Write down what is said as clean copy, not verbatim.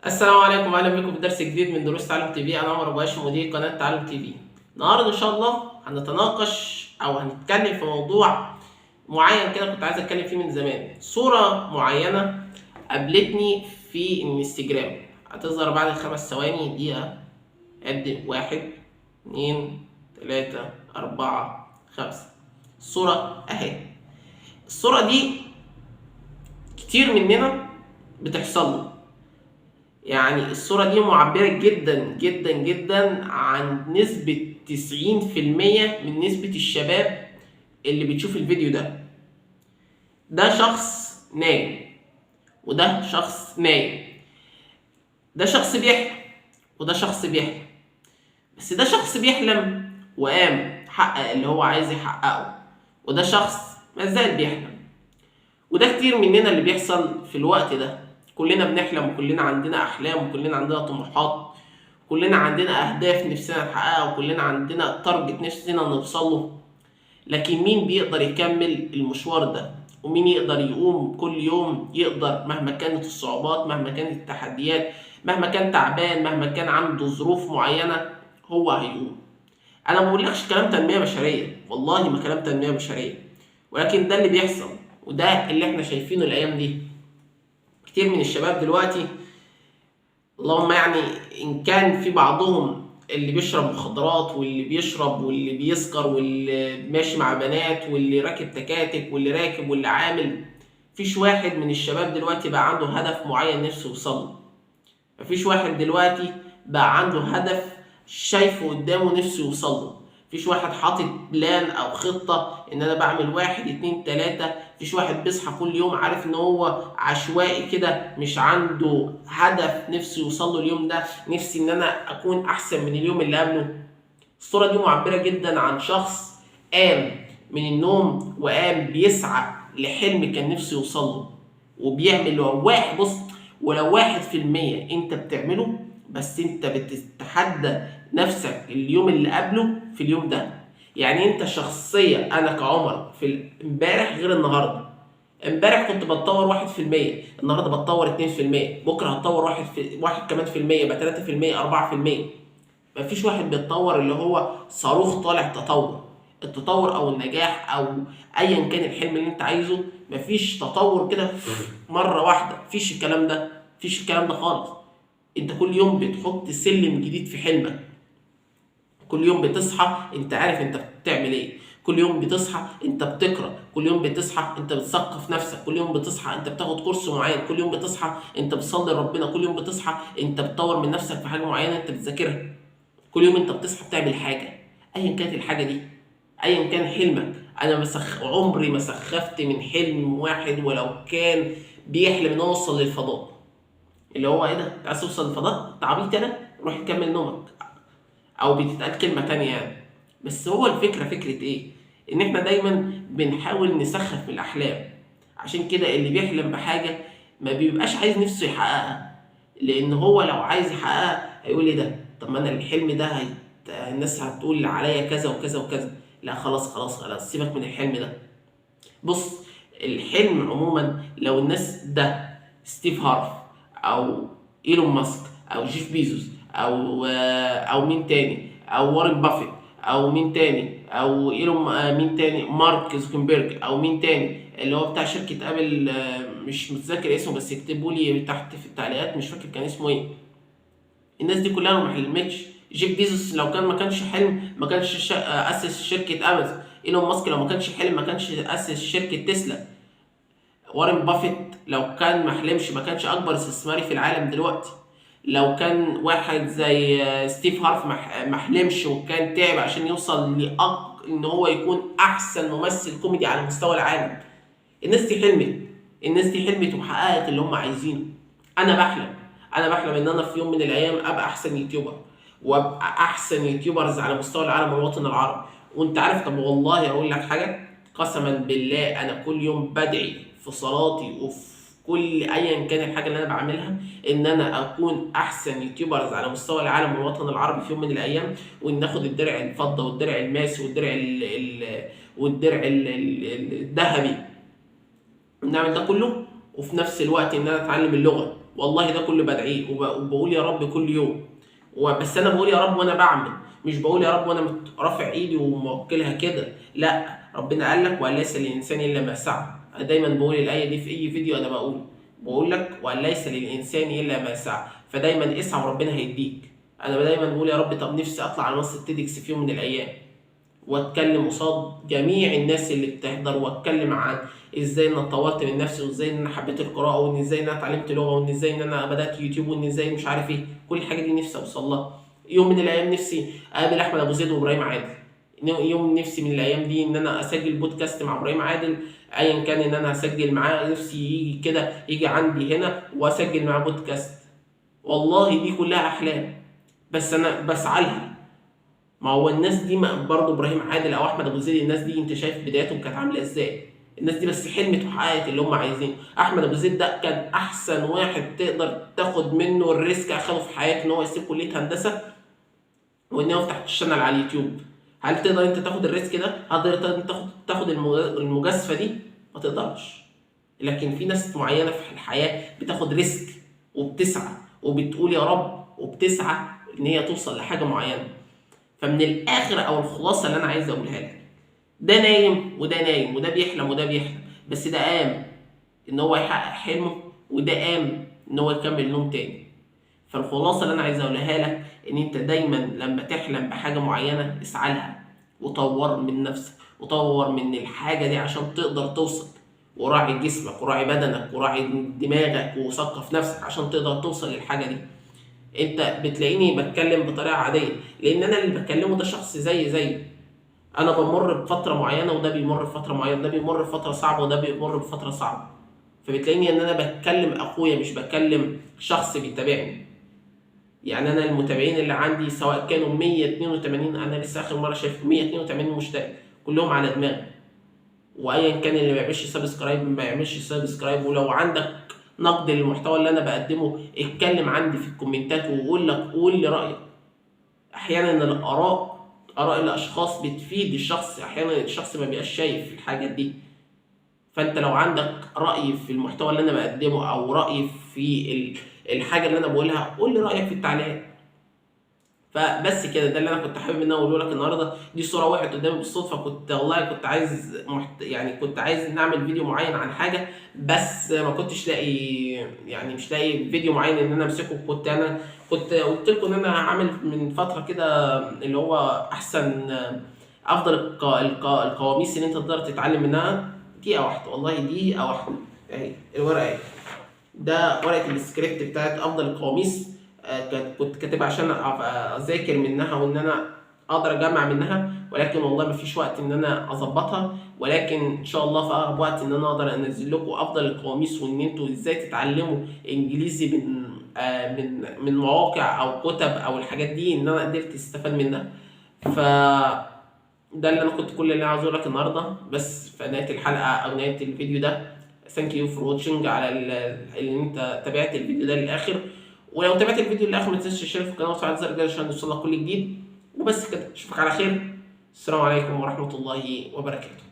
السلام عليكم واهلا بكم في درس جديد من دروس تعلم تي في. انا عمر ابو هاشم مدير قناة تعلم تي في. النهارده ان شاء الله هنتناقش او هنتكلم في موضوع معين كده كنت عايز اتكلم فيه من زمان. صوره معينة قابلتني في الانستجرام، هتظهر بعد 5 ثواني، دقيقة، عد 1 2 3 4 5. الصورة اهي. الصورة دي كتير مننا بتحصل له، يعني الصورة دي معبرة جدا جدا جدا عن نسبة 90% من نسبة الشباب اللي بتشوف الفيديو ده. ده شخص نايم وده شخص نايم، ده شخص بيحلم وده شخص بيحلم، بس ده شخص بيحلم وقام حقق اللي هو عايز يحققه، وده شخص ما زال بيحلم. وده كتير مننا اللي بيحصل في الوقت ده. كلنا بنحلم وكلنا عندنا أحلام وكلنا عندنا طموحات، كلنا عندنا أهداف نفسنا نحققها وكلنا عندنا target نفسنا نوصل له. لكن مين بيقدر يكمل المشوار ده؟ ومين يقدر يقوم كل يوم، يقدر مهما كانت الصعوبات، مهما كانت التحديات، مهما كان تعبان، مهما كان عنده ظروف معينة، هو هيقوم. أنا ما بقولكش كلام تنمية بشرية، والله ما كلام تنمية بشرية، ولكن ده اللي بيحصل وده اللي احنا شايفينه الأيام دي. كتير من الشباب دلوقتي، اللهم يعني إن كان في بعضهم اللي بيشرب مخدرات واللي بيشرب واللي بيسكر واللي ماشي مع بنات واللي راكب تكاتك واللي راكب واللي عامل، مفيش واحد من الشباب دلوقتي بقى عنده هدف معين نفسه يوصله. مفيش واحد دلوقتي بقى عنده هدف شايفه قدامه نفسه يوصله. مفيش واحد حاطط plan او خطة ان انا بعمل 1 2 3. مفيش واحد بيصحى كل يوم عارف ان هو عشوائي كده، مش عنده هدف نفسه يوصل له اليوم ده، نفسي ان انا اكون احسن من اليوم اللي قبله. الصورة دي معبرة جدا عن شخص قام من النوم وقام بيسعى لحلم كان نفسه يوصل له وبيعمل لو واحد، بص، ولو 1% انت بتعمله، بس انت بتتحدى نفسك اليوم اللي قبله في اليوم ده. يعني انت شخصية، انا كعمر في امبارح غير النهارده. امبارح كنت بتطور 1%، النهارده بتطور 2%، بكره هتطور واحد كمان في المية، يبقى 3%، 4%. مفيش واحد بيتطور اللي هو صاروخ طالع تطور. التطور او النجاح او ايا كان الحلم اللي انت عايزه، مفيش تطور كده مرة واحدة، مفيش الكلام ده، مفيش الكلام ده خالص. انت كل يوم بتحط سلم جديد في حلمك، كل يوم بتصحى انت عارف انت بتعمل ايه، كل يوم بتصحى انت بتقرا، كل يوم بتصحى انت بتثقف نفسك، كل يوم بتصحى انت بتاخد كورس معين، كل يوم بتصحى انت بتصلي لربنا، كل يوم بتصحى انت بتطور من نفسك في حاجة معينة انت بتذاكرها، كل يوم انت بتصحى بتعمل حاجة ايا كانت الحاجة دي، ايا كان حلمك. انا عمري ما سخفت من حلم واحد ولو كان بيحلم ان هو يوصل للفضاء، اللي هو ايه ده؟ انت عايز توصل للفضاء؟ انت عبيط انا؟ روح كمل نومك، او بتتقال كلمة تانية يعني. بس هو الفكرة فكرة ايه؟ ان احنا دايما بنحاول نسخف من الاحلام. عشان كده اللي بيحلم بحاجة ما بيبقاش عايز نفسه يحققها، لان هو لو عايز يحققها هيقول ايه ده؟ طب ما انا الحلم ده الناس هتقول عليا كذا وكذا وكذا، لا خلاص خلاص خلاص سيبك من الحلم ده. بص، الحلم عموما لو الناس ده ستيف هارف او ايلون ماسك او جيف بيزوس او مين تاني، او وارن بافيت، او مين تاني، او ايلون، مين تاني، مارك زوكنبيرج، او مين تاني اللي هو بتاع شركة ابل، مش متذكر اسمه بس اكتبوا لي تحت في التعليقات، مش فاكر كان اسمه ايه. الناس دي كلها لو ما حلمتش، جيف بيزوس لو كان ما كانش حلم ما كانش اسس شركة امازون، ايلون ماسك لو ما كانش حلم ما كانش اسس شركة تسلا، وارن بافيت لو كان ما حلمش ما كانش اكبر استثماري في العالم دلوقتي، لو كان واحد زي ستيف هارف ما حلمش وكان تعب عشان يوصل ان هو يكون احسن ممثل كوميدي على مستوى العالم. الناس دي حلمت، الناس دي حلمت وحققت اللي هم عايزينه. انا بحلم ان انا في يوم من الايام ابقى احسن YouTuber، وابقى احسن YouTubers على مستوى العالم والوطن العربي. وانت عارف، طب والله اقول لك حاجة، قسما بالله انا كل يوم بدعي في صلاتي وفي كل ايا كان الحاجة اللي انا بعملها ان انا اكون احسن YouTubers على مستوى العالم والوطن العربي في يوم من الايام، وان ناخد الدرع الفضة والدرع الماس والدرع الذهبي، نعمل ده كله. وفي نفس الوقت ان انا اتعلم اللغة، والله ده كله بدعية وبقول يا رب كل يوم، وبس انا بقول يا رب وانا بعمل، مش بقول يا رب وانا رافع ايدي وموكلها كده. لا، ربنا قال لك وليس للانسان الا ما سعى. انا دايما بقول الايه دي في اي فيديو انا بقول لك وليس للانسان الا ما سعى. فدايما اسعى وربنا هيديك. انا دايما بقول يا رب طب نفسي اطلع على منصة TEDx في يوم من الايام واتكلم قصاد جميع الناس اللي بتحضر، واتكلم عن ازاي انا اتطورت من نفسي، وازاي ان انا حبيت القراءة، وان ازاي ان انا اتعلمت لغة، وان ازاي ان انا بدات يوتيوب، وان ازاي مش عارف ايه. كل الحاجة دي نفسي اوصل لها. يوم من الايام نفسي اقابل احمد ابو زيد وابراهيم عادل. يوم نفسي من الايام دي ان انا اسجل بودكاست مع ابراهيم عادل، ايا كان ان انا هسجل معاه، نفسي يجي كده، يجي عندي هنا واسجل معاه بودكاست. والله دي كلها احلام، بس انا بسعى لها. ما هو الناس دي برضه ابراهيم عادل او احمد ابو زيد، الناس دي انت شايف بداياتهم كانت عامله ازاي؟ الناس دي بس حلمت وحققت اللي هم عايزينه. احمد ابو زيد ده كان احسن واحد تقدر تاخد منه ال risk، اخده في حياته ان هو يسيب كليه هندسة وان هو يفتح ال channel على اليوتيوب. هل تقدر انت تاخد ال risk ده؟ هل تقدر انت تاخد المجازفة دي؟ ما تقدرش. لكن في ناس معينة في الحياة بتاخد risk وبتسعى وبتقول يا رب، وبتسعى ان هي توصل لحاجة معينة. فمن الاخر او الخلاصة اللي انا عايز اقولها لك، ده نايم وده نايم، وده بيحلم وده بيحلم، بس ده قام ان هو يحقق حلمه، وده قام ان هو يكمل نوم تاني. فالخلاصة اللي انا عايز اقولها لك ان انت دايما لما تحلم بحاجة معينة اسعى لها، وطور من نفسك، وطور من الحاجة دي عشان تقدر توصل، وراعي جسمك وراعي بدنك وراعي دماغك وثقف نفسك عشان تقدر توصل للحاجة دي. انت بتلاقيني بتكلم بطريقة عادية لان انا اللي بكلمه ده شخص زي انا، بمر بفترة معينة وده بيمر بفترة معينة، ده بيمر بفترة صعبة وده بيمر بفترة صعبة. فبتلاقيني ان انا بتكلم اخويا، مش بكلم شخص بيتابعني. يعني انا المتابعين اللي عندي سواء كانوا 182، انا لسه اخر مرة شايف 182 مشترك، كلهم على دماغي. وايا كان اللي ما يعملش subscribe ما يعملش subscribe. ولو عندك نقد للمحتوى اللي انا بقدمه اتكلم عندي في الكومنتات وقول لك، قول لي رايك. احيانا الاراء، اراء الاشخاص بتفيد الشخص، احيانا الشخص ما بيبقاش شايف الحاجات دي. فانت لو عندك راي في المحتوى اللي انا بقدمه او راي في الحاجة اللي انا بقولها، قول لي رايك في التعليقات. فبس كده، ده اللي انا كنت حابب ان انا اقوله لك النهارده. دي صوره وقعت قدامي بالصدفة، كنت والله كنت عايز يعني كنت عايز نعمل فيديو معين عن حاجة، بس ما كنتش لاقي، يعني مش لاقي فيديو معين ان انا امسكه. كنت انا كنت قلت لكم ان انا هعمل من فترة كده اللي هو احسن افضل القواميس اللي انت تقدر تتعلم منها. دقيقة واحدة، والله دقيقة واحدة، اهي الورقة اهي، ده ورقة السكريبت بتاعت افضل القواميس. كنت كاتبها عشان اذاكر منها وان انا اقدر اجمع منها، ولكن والله مفيش وقت ان انا اظبطها. ولكن ان شاء الله في اقرب وقت ان انا اقدر انزل لكم افضل القواميس، وان انتوا ازاي تتعلموا انجليزي من مواقع او كتب او الحاجات دي، ان انا قدرت استفاد منها. ف ده اللي انا كنت كل اللي انا عاوز اقوله لك النهارده. بس في نهاية الحلقة او نهاية الفيديو ده، thank you for watching على ان انت تابعت الفيديو ده للاخر. ولو تابعت الفيديو للاخر ما تنساش تشترك في القناة وتفعل زر الجرس عشان يوصلك كل جديد. وبس كده، اشوفك على خير. السلام عليكم ورحمة الله وبركاته.